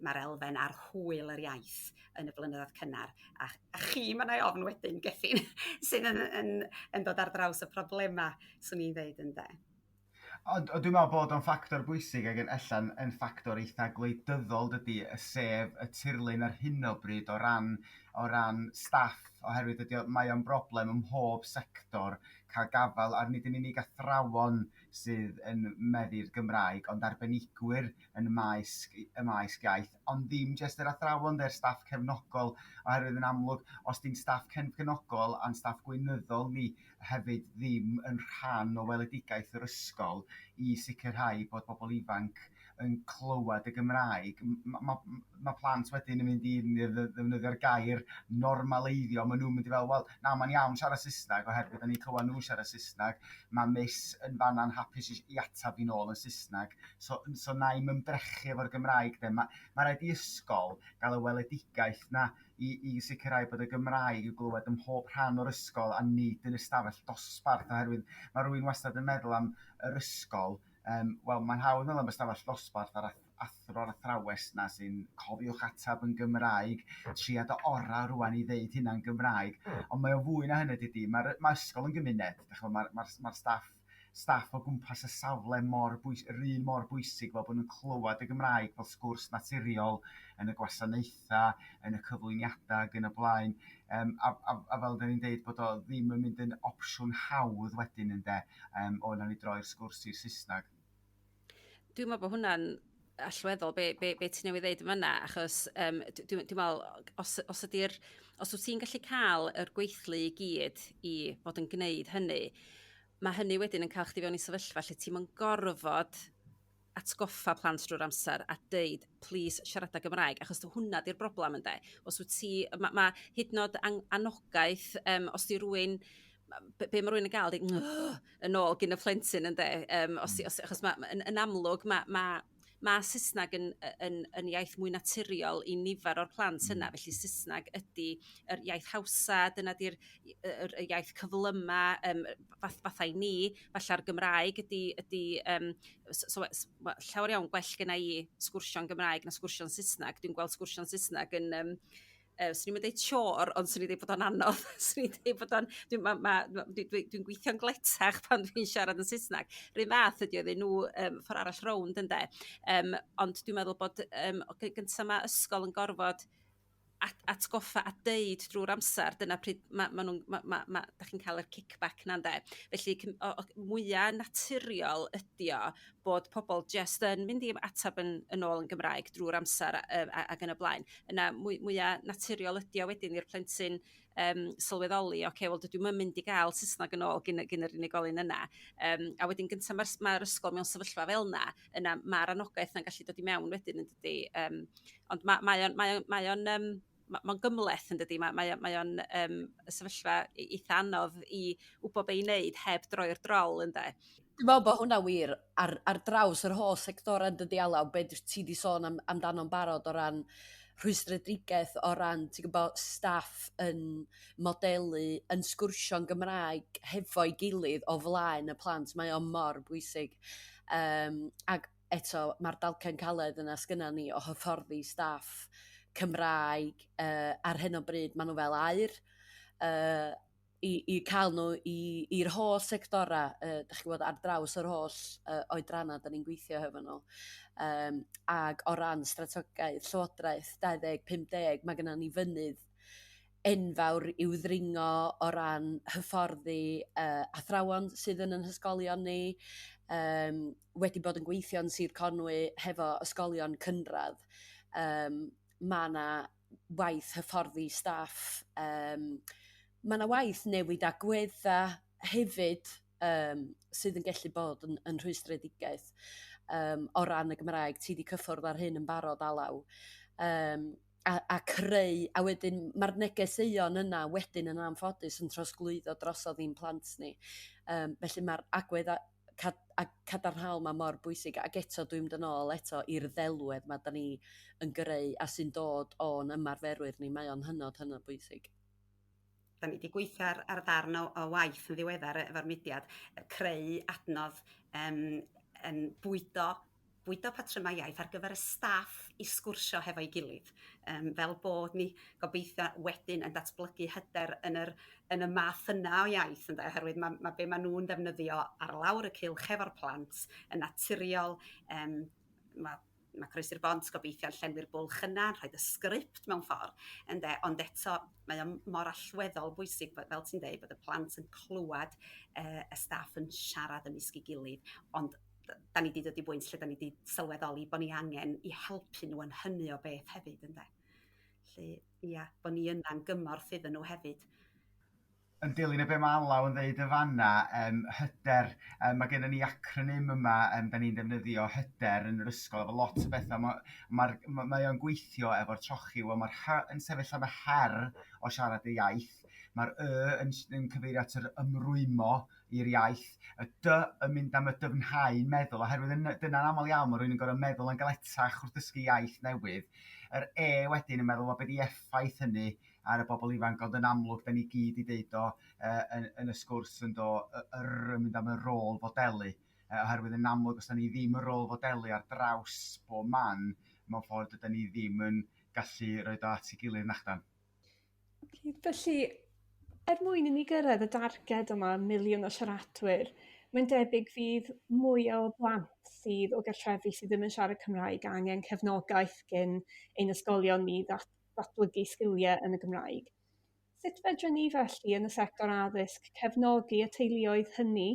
ma'r elfen ar hwyl yr iaith yn y blynyddoedd cynnar a chi ma' 'na ofn wedyn Gethin sydd yn yn yn dod ar draws y problema' 'swn i'n ddeud, ynde? Ond dwi'n meddwl bod o'n ffactor bwysig ag yn ella'n yn ffactor eitha' gwleidyddol, dydi? Sef y tirlun ar hyn o bryd o ran staff, oherwydd dydi o mae o'n broblem ym mhob sector ca'l gafal ar nid yn unig athrawon sydd yn meddu'r Gymraeg, ond arbenigwyr yn y maes iaith, ond ddim jyst yr athrawon de'r staff cefnogol, oherwydd yn amlwg os 'di'n staff cefnogol a'n staff gweinyddol ni hefyd ddim yn rhan o weledigaeth yr ysgol i sicrhau bod bobl ifanc yn clywed y Gymraeg, ma' plant wedyn yn mynd i ddefnyddio'r gair normaleiddio. Ma' n'w'n mynd i fel, "Wel na, ma'n iawn siarad Saesnag oherwydd 'da ni'n clywed n'w'n siarad Saesnag, ma' miss yn fana'n hapus i atab fi nôl yn Saesnag, so nai'm ymdrechu efo'r Gymraeg de." Ma' raid i ysgol gael y weledigaeth 'na i sicrhau bod y Gymraeg i'w glywed ym mhob rhan o'r ysgol a nid yn ystafell dosbarth, oherwydd ma' rwy'n wastad yn meddwl am yr ysgol, wel, mae'n hawdd meddwl am ystafell ddosbarth a'r athro'r athrawes 'na sy'n "Cofiwch atab yn Gymraeg, tria dy ora' rŵan i ddeud hynna'n Gymraeg", ond mae o fwy na hynny, dydi? Ma' ysgol yn gymuned, d'ch'mo', ma'r staff o gwmpas y safle mor bwys- yr un mor bwysig, fel bod nhw'n clywed y Gymraeg fel sgwrs naturiol yn y gwasanaetha', yn y cyflwyniada' ag yn y blaen, a fel 'da ni'n deud, bod o ddim yn mynd yn opsiwn hawdd wedyn, ynde, o nawn ni droi'r sgwrs i'r Saesnag. Dwi'n meddwl bod hwnna'n allweddol be ti newydd ddeud yn fanna, achos dwi'n meddwl os wyt ti'n gallu cael yr gweithlu i gyd i fod yn gwneud hynny, mae hynny wedyn yn cael chdi fewn i sefyllfa lle ti'm yn gorfod atgoffa plant drwy'r amser a deud, "Plis siarada Gymraeg", achos hwnna di'r broblem, ynde? Os wyt ti ma' hyd yn oed anogaeth, os 'di rywun be ma' rywun yn gael 'di yn ôl gyn y plentyn, ynde? Os, achos ma' yn amlwg ma' Saesneg yn iaith mwy naturiol i nifer o'r plant yna, felly Saesneg ydy yr iaith hawsa, dyna 'di'r yr iaith cyflyma, fatha i ni, falla'r Gymraeg ydy, so llawer iawn gwell gynna i sgwrsio'n Gymraeg na sgwrsio'n Saesneg. Dwi'n gweld sgwrsio'n Saesneg yn swn i'm yn deud chore, ond swn i'n deud bod o'n anodd. Swn i'n deud bod o'n... Dwi'n ma, ma, dwi, dwi, dwi gweithio'n gletach pan dwi'n siarad yn Saesneg. R'un fath ydy iddyn nhw ffordd arall rownd, ynde. Ond dwi'n meddwl bod gyntaf mae ysgol yn gorfod atgoffa a deud drwy'r amser, dyna pryd ma nhw'n, ma, da chi'n cael yr kickback na, ynde? Felly o mwyaf naturiol ydi o bod pobl jyst yn mynd i atab yn ôl yn Gymraeg drwy'r amser ac yn y blaen. Yna mwyaf naturiol ydi o wedyn i'r plentyn sylweddoli, "Oce, okay, wel dydw i'm yn mynd i gael Saesneg yn ôl gyn yr unigolyn yna." A wedyn gyntaf mae'r ma ysgol mewn sefyllfa fel yna, yna mae'r anogaeth yna'n gallu dod i mewn wedyn, yn dydi? Ond mae o'n mae o'n, mae o'n ma gymhleth, yn dydi? Mae o'n sefyllfa eitha anodd i wybod be i wneud heb droi'r drol, ynde? Dwi'n meddwl bod hwnna wir ar draws yr holl sectorau, yn dydi, Alaw, be ti di sôn amdano'n barod o ran rhwystredigaeth, o ran, ti'n gwybod, staff yn modelu, yn sgwrsio'n Gymraeg hefo'i gilydd o flaen y plant. Mae o mor bwysig. Ac eto, mae'r dalcen caled yna sgynna ni o hyfforddi staff Cymraeg ar hyn o bryd, maen nhw fel aur i cael nhw i'r holl sectora, dach chi'n gwybod, ar draws yr holl oedranna da ni'n gweithio hefo nhw. Ag o ran strategaeth Llywodraeth 2050, mae gennym ni fynydd enfawr i'w ddringo o ran hyfforddi athrawon sydd yn yn hysgolion ni, wedi bod yn gweithio yn Sir Conwy hefo ysgolion cynradd. Mae yna waith hyfforddi staff, mae yna waith newid agwedda hefyd sydd yn gallu bod yn rhwystredigaeth o ran y Gymraeg. Ti 'di cyffwrdd ar hyn yn barod, Alaw. A creu, a wedyn mae'r negeseuon yna wedyn yn anffodus yn trosglwyddo drosodd i'n plant ni. Felly mae'r agwedd a cadarnhaol ma mor bwysig, ac eto dwi'n mynd yn ôl eto i'r ddelwedd ma da ni yn greu a sy'n dod o'n ymarferwyr ni. Mae o'n hynod, hynod bwysig. Da. 'Da ni 'di gweithio ar ar ddarn o o waith yn ddiweddar efo'r mudiad creu adnodd yym yn bwydo bwydo patryma' iaith ar gyfer y staff i sgwrsio hefo'i gilydd yym fel bod ni gobeithio wedyn yn datblygu hyder yn yr yn y math yna o iaith ynde? Oherwydd ma' ma' be ma' n'w'n ddefnyddio ar lawr y cylch hefo'r plant yn naturiol yym ma' ma' Croesi'r Bont gobeithio'n llenwi'r bwlch yna rhoid y sgript mewn ffor' ynde? Ond eto mae o mor allweddol bwysig fel ti'n deud bod y plant yn clwad y staff yn siarad ymysg ei gilydd ond 'da ni 'di dod i bwynt lle 'da ni 'di sylweddoli bo' ni angen i helpu n'w yn hynny o beth hefyd ynde? 'Lly ia bo' ni yna'n gymorth iddyn n'w hefyd. Yn dilyn y be ma' Alaw yn ddeud yn fana yym hyder yym ma' gennym ni acronym yma yym 'da ni'n defnyddio hyder yn yr ysgol efo lot o betha' ma' ma'r mae o'n gweithio efo'r trochi. Wel ma'r H yn sefyll am y her o siarad y iaith, ma'r Y yn yn cyfeirio at yr ymrwymo i'r iaith, y dy yn mynd am y dyfnhau meddwl oherwydd yn dyna'n amal iawn ma' rwy'n yn gor'o meddwl yn galetach wrth dysgu iaith newydd. Yr e wedyn yn meddwl wel be 'di effaith hynny ar y bobl ifanc? Ond yn amlwg 'da ni gyd 'di deud o yy yn yn y sgwrs yn do? Y yr yn mynd am y rôl fodelu oherwydd yn amlwg os 'da ni ddim yn rôl fodelu ar draws bob man mewn ffordd dyda ni ddim yn gallu roid o at ei gilydd nachdan? Felly, er mwyn i ni gyrraedd y darged yma, miliwn o siaradwyr, mae'n debyg fydd mwy o blant sydd o gartrefi sydd ddim yn siarad Cymraeg angen cefnogaeth gin ein ysgolion ni ddatblygu sgiliau yn y Gymraeg. Sut fedrwn ni felly yn y sector addysg cefnogi y teuluoedd hynny?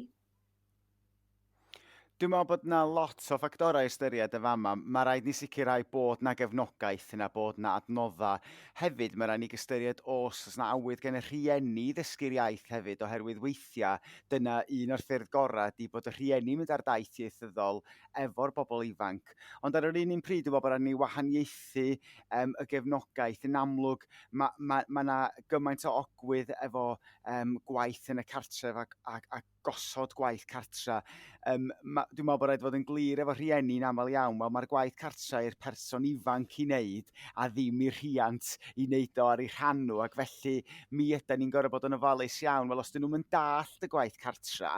Dwi'n meddwl bod 'na lot o ffactorau i ystyried yn fama. Ma' raid ni sicrhau bod 'na gefnogaeth yna, bod 'na adnodda'. Hefyd ma' raid ni ystyried os oes 'na awydd gen y rhieni i ddysgu'r iaith hefyd, oherwydd weithiau dyna un o'r ffyrdd gorau ydi bod y rhieni'n mynd ar daith ieithyddol efo'r bobl ifanc. Ond ar yr un un pryd dwi'n meddwl bod raid ni wahaniaethu yym y gefnogaeth. Yn amlwg ma' ma' ma' 'na gymaint o ogwydd efo yym gwaith yn y cartref ac ac ac gosod gwaith cartra. Yym ma'... Dwi'n meddwl bod raid fod yn glir efo rhieni'n aml iawn, wel mae'r gwaith cartra i'r person ifanc i wneud a ddim i'r rhiant i wneud o ar eu rhan nhw, ac felly mi ydan ni'n gorfod bod yn ofalus iawn. Wel, os 'dyn nhw'm yn dallt y gwaith cartra,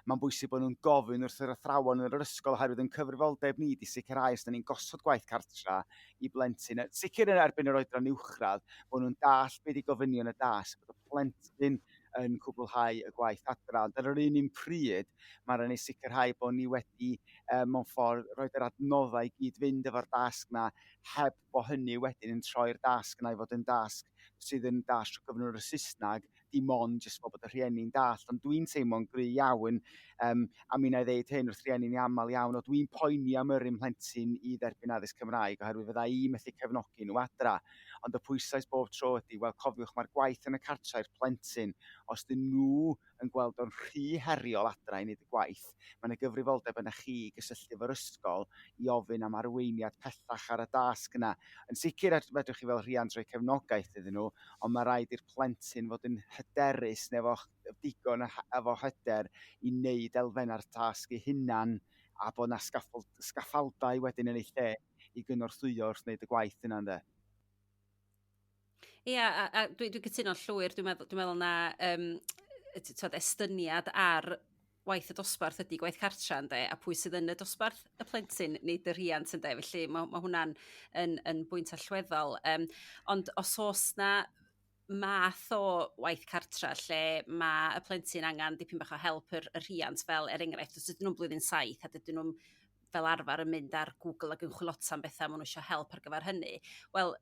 mae'n bwysig bod nhw'n gofyn wrth yr athrawon yn yr ysgol oherwydd yn cyfrifoldeb ni 'di sicrhau os 'da ni'n gosod gwaith cartra i blentyn, yn sicr yn erbyn yr oedran uwchradd, bod nhw'n dallt be 'di gofynion y dasg, bod y plentyn yn cwblhau y gwaith adra. Ond ar yr un un pryd, mae raid ni sicrhau bod ni wedi, mewn ffordd, roed yr adnoddau i gyd fynd efo'r dasg 'na heb bo' hynny wedyn yn troi'r dasg 'na i fod yn dasg sydd yn dasg trwy gyfrwng y Saesneg, dim ond jyst fel bod y rhieni'n dallt. Ond dwi'n teimlo'n gry' iawn, yym a mi wna i ddeud hyn wrth rhieni'n amal iawn, o dwi'n poeni am yrru 'mhlentyn i dderbyn addysg Cymraeg oherwydd fydda i methu cefnogi nhw adra. Ond y pwyslais bob tro ydi, wel cofiwch mae'r gwaith yn y cartra i'r plentyn, os 'dyn nhw yn gweld o'n rhy heriol adra i wneud y gwaith, mae 'na gyfrifoldeb arna chi i gysylltu efo'r ysgol i ofyn am arweiniad pellach ar y dasg yna. Yn sicr fedrwch chi fel rhiant rhoi cefnogaeth iddyn nhw, ond mae rhaid i'r plentyn fod yn hyderus neu efo digon o efo hyder i wneud elfennau'r tasg ei hunan a bod 'na sgaffaldau wedyn yn eu lle i gynorthwyo wrth wneud y gwaith yna, ynde? Ia, a a dwi dwi'n cytuno'n llwyr. Dwi'n meddwl dwi'n meddwl na yym t'wod estyniad ar waith y dosbarth ydy gwaith cartra ynde? A pwy sydd yn y dosbarth? Y plentyn nid y rhiant ynde? Felly ma' ma' hwnna'n yn yn bwynt allweddol. Yym ond os oes 'na math o waith cartra lle ma' y plentyn angan dipyn bach o help yr y rhiant, fel er enghraifft os ydyn nhw'n blwyddyn 7 a dydyn nhw'm fel arfer yn mynd ar Google ac yn chwilota am bethau, ma' n'w isio help ar gyfer hynny, wel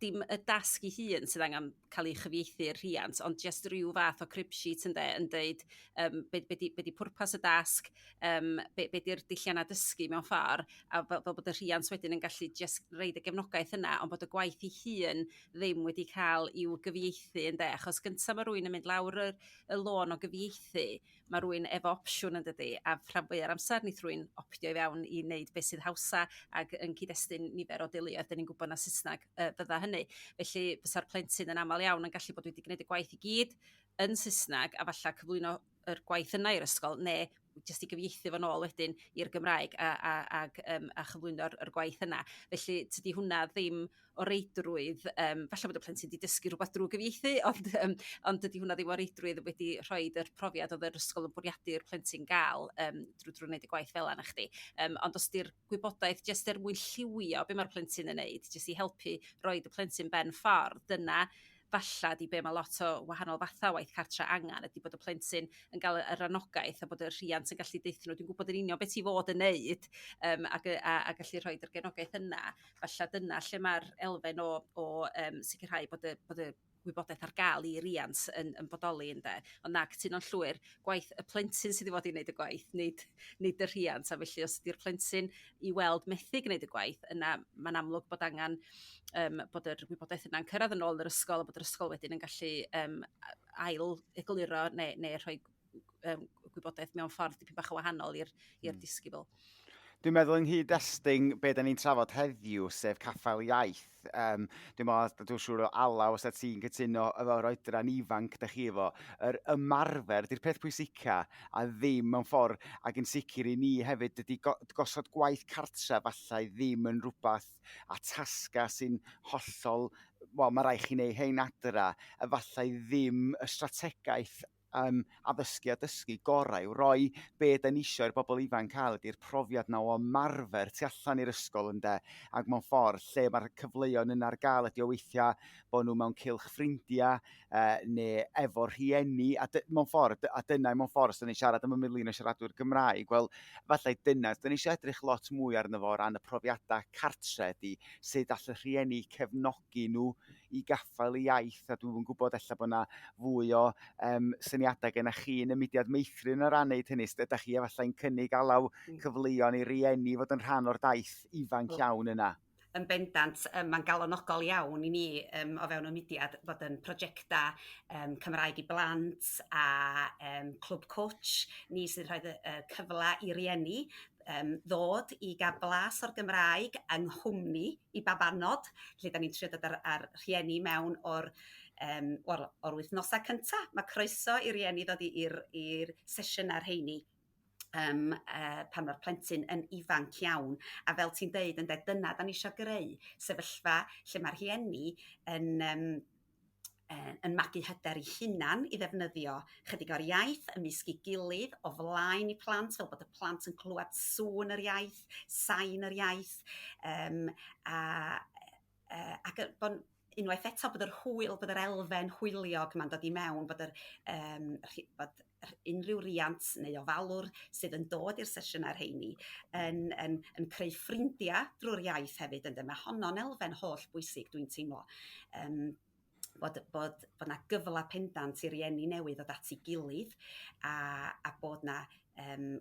dim y dasg i hun sydd angen cael ei chyfieithu i'r rhiant, ond jyst ryw fath o crib sheet ynde, yn deud yym be be 'di be 'di pwrpas y dasg, yym be be 'di'r dulliannau dysgu mewn ffor' a fel bod y rhiant wedyn yn gallu jyst reid y gefnogaeth yna ond bod y gwaith ei hun ddim wedi cael i'w gyfieithu ynde? Achos gynta' ma' rwy'n yn mynd lawr yr y lôn o gyfieithu, ma' rwy'n efo opsiwn yn dydi? A rhan fwya'r amser neith rwy'n optio i fewn i wneud beth sydd hawsa ac yn cyd-destun nifer o deuluoedd 'da ni'n gwybod na Saesneg fydda hynny. Felly fysa'r plentyn yn aml iawn yn gallu bod wedi gwneud y gwaith i gyd yn Saesneg a falla cyflwyno yr gwaith yna i'r ysgol neu jyst i gyfieithu fo'n ôl wedyn i'r Gymraeg a a ag yym a chyflwyno'r yr gwaith yna. Felly tydi hwnna ddim o reidrwydd yym falle bod y plentyn 'di dysgu r'wbath drw gyfieithu ond yym ond dydi hwnna ddim o reidrwydd wedi rhoid yr profiad o'dd yr ysgol yn bwriadu i'r plentyn ga'l yym drw drw neud y gwaith fela nachdi? Yym ond os 'di'r gwybodaeth jyst er mwyn lliwio be ma'r plentyn yn neud jyst i helpu roid y plentyn ben ffordd dyna falla 'di be ma' lot o wahanol fatha o waith cartra angan ydi bod y plentyn yn ga'l yr anogaeth a bod y rhiant yn gallu deutha n'w dwi'n gwybod yn union be ti fod yn neud yym ag a a gallu rhoid yr gefnogaeth yna. Falla dyna lle ma'r elfen o o yym sicrhau bod y bod y wybodaeth ar gael i riant yn yn bodoli ynde? Ond na cytuno'n llwyr gwaith y plentyn sydd i fod i wneud y gwaith nid nid y rhiant. A felly os ydi'r plentyn i weld methu gwneud y gwaith yna mae'n amlwg bod angen yym bod yr wybodaeth yna'n cyrraedd yn ôl yr ysgol a bod yr ysgol wedyn yn gallu yym ail egluro neu neu rhoi yym gwybodaeth mewn ffordd dipyn bach yn wahanol i'r i'r disgybl. Dwi'n meddwl yng nghyd-destun be da ni'n trafod heddiw, sef caffael iaith, um, dwi'n meddwl, dwi'n siŵr o Alaw, os ti'n cytuno efo'r oedran ifanc da chi efo, yr ymarfer di'r peth pwysica a ddim mewn ffordd, ac yn sicr i ni hefyd, dydy gosod gwaith cartra fallai ddim yn rhywbeth a tasga sy'n hollol, wel, mae rai chi neu hein adra, efallai ddim y strategaeth yym addysgu a dysgu gorau yw roi be 'da ni isio i'r bobl ifanc cael ydi'r profiad 'na o ymarfer tu allan i'r ysgol ynde? Ac mewn ffordd lle mae'r cyfleon yna ar gael ydi o weithia' bod nhw mewn cylch ffrindia' neu efo rhieni a dy- mewn ffordd a dyna mewn ffordd os 'da ni'n siarad am y miliwn o siaradwyr Gymraeg wel efallai dyna 'da ni isio edrych lot mwy arno fo o ran y profiada' cartre' ydi sut all y rhieni cefnogi nhw i gaffael y iaith a dwi'm yn gwybod ella bod 'na fwy o yym syniadau gennych chi yn y Mudiad Meithrin o ran neud hynny. Ydach chi efallai'n cynnig Alaw cyfleon i rieni fod yn rhan o'r daith ifanc iawn yna? Yn bendant yym ma'n galonogol iawn i ni yym o fewn y mudiad fod yn projecta' yym Cymraeg i blant a yym Clwb Cwtch ni sy'n rhoid y y cyfla i rieni yym ddod i ga'l blas o'r Gymraeg yng nghwmni i babanod 'lly 'da ni'n trio dod a'r rhieni mewn o'r yym o'r o'r wythnosa' cynta'. Ma' croeso i rieni ddod i'r i'r sesiyna' rheini yym yy pan ma'r plentyn yn ifanc iawn. A fel ti'n deud ynde dyna 'da ni isio greu sefyllfa lle ma'r rhieni yn yym yn magu hyder i hunan i ddefnyddio chydig o'r iaith ymysg ei gilydd o flaen i plant fel bod y plant yn clywed sŵn yr iaith, sain yr iaith yym a yy ac bod unwaith eto bod yr hwyl bod yr elfen hwyliog 'ma'n dod i mewn bod yr yym bod unrhyw riant neu ofalwr sydd yn dod i'r sesiyna' rheini yn yn yn creu ffrindia' drw'r iaith hefyd ynde? Ma' honno'n elfen holl bwysig dwi'n teimlo yym bod bod bod 'na gyfla pendant i rieni newydd ddod at ei gilydd a a bod 'na yym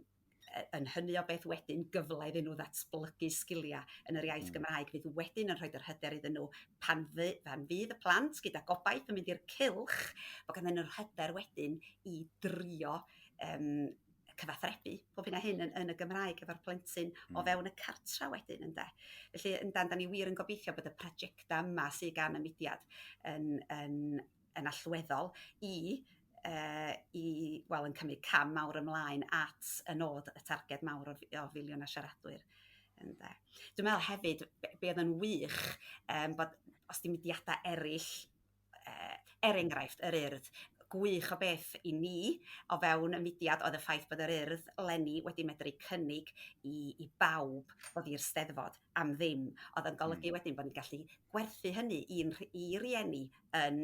yn hynny o beth wedyn gyfle iddyn nhw ddatblygu sgilia' yn yr iaith Gymraeg fydd wedyn yn rhoid yr hyder iddyn nhw pan fy- pan fydd y plant gyda gobaith yn mynd i'r cylch bod ganddyn nhw'r hyder wedyn i drio yym cyfathrebu pob hyn a hyn yn, yn y Gymraeg efo'r plentyn o fewn y cartra wedyn ynde? Felly yndan 'da ni wir yn gobeithio bod y prosiecta yma sydd gan y mudiad yn, yn, yn allweddol i yy i wel yn cymryd cam mawr ymlaen at y nod y targed mawr o, o filiwn o siaradwyr ynde. Dwi'n meddwl hefyd be oedd yn wych yym bod os 'di mudiadau eraill uh, er enghraifft yr Urdd gwych o beth i ni o fewn y mudiad oedd y ffaith bod yr Urdd 'leni wedi medru cynnig i, i bawb ddod i'r Steddfod am ddim oedd yn golygu wedyn bod ni'n gallu gwerthu hynny i'n i rieni yn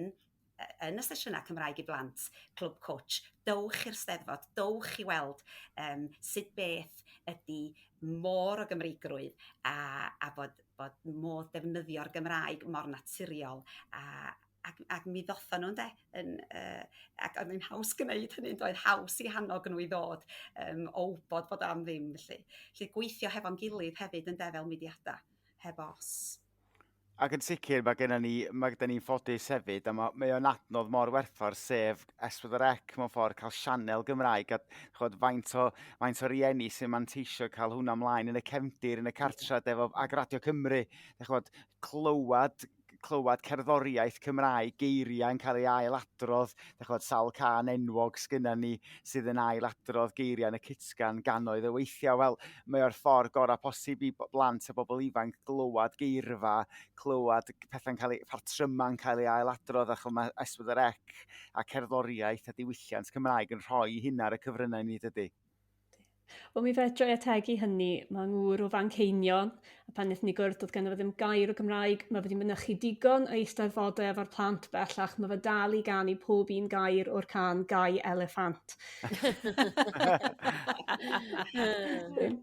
yn y sesiynau Cymraeg i Blant Clwb Cwtch dowch i'r Steddfod dowch i weld um, sut beth ydy môr o Gymreigrwydd a, a bod, bod modd defnyddio'r Gymraeg mor naturiol a, ac, ac mi ddothon nhw ynde yn, uh, ac oedd hi'n haws gwneud hynny doedd haws i hannog nhw i ddod um, o wybod bod am ddim felly. Felly gweithio hefo'n gilydd hefyd ynde fel mudiadau heb os. Ac yn sicr mae genna ni, mae gyda ni'n ffodus hefyd a ma' mae o'n adnodd mor werthfawr sef S4C mewn ffordd cael sianel Gymraeg a ch'od faint o faint o rieni sy'n manteisio cael hwnna ymlaen yn y cefndir yn y cartra de efo ag Radio Cymru 'da ch'mod clywad clywad cerddoriaeth Cymraeg, geiria' yn cael ei ailadrodd, 'da ch'mod sawl cân enwog sgynna ni sydd yn ailadrodd geiria' yn y cutgan gannoedd o weithia'? Wel, mae o'r ffor' gora' posib i blant a bobl ifanc glywad geirfa, clywad petha'n cael eu, patryma'n cael eu ailadrodd, a ch'mod ma' S4C a cerddoriaeth a diwylliant Cymraeg yn rhoi hynna ar y cyfryngau i ni dydi? Wel mi fedra i ategu hynny, mae ngŵr o Fanceinion, a pan wnaethon ni gwrdd doedd ganddo fo ddim gair o Gymraeg, mae fe 'di mynychu digon o eisteddfodau efo'r plant bellach, mae fe dal i ganu pob un gair o'r cân Gai Eliffant.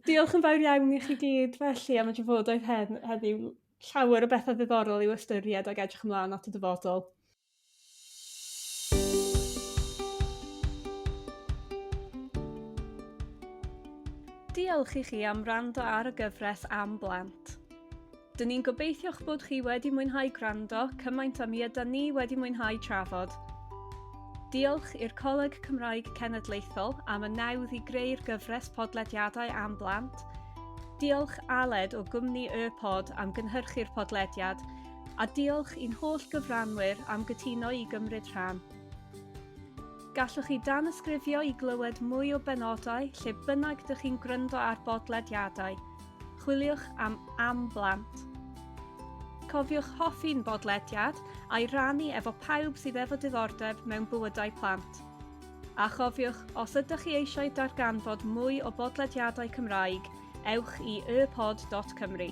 Diolch yn fawr iawn i chi gyd felly am y drafodaeth hen heddiw. Llawer o bethau ddiddorol i'w ystyried ag edrych ymlaen at y dyfodol. Diolch i chi am wrando ar y gyfres Am Blant. Dyn ni'n gobeithio'ch bod chi wedi mwynhau gwrando cymaint â mi ydan ni wedi mwynhau trafod. Diolch i'r Coleg Cymraeg Cenedlaethol am y nawdd i greu'r gyfres podlediadau Am Blant. Diolch Aled o gwmni Y Pod am gynhyrchu'r podlediad A diolch i'n holl gyfranwyr am gytuno i gymryd rhan. Gallwch chi danysgrifio i glywed mwy o benodau lle bynnag dych chi'n gwryndo ar bodlediadau. Chwiliwch am Am Blant. Cofiwch hoffi'n bodlediad a'i rannu efo pawb sydd efo diddordeb mewn bywydau plant. A chofiwch, os ydych chi eisiau darganfod mwy o bodlediadau Cymraeg, ewch i ypod.cymru.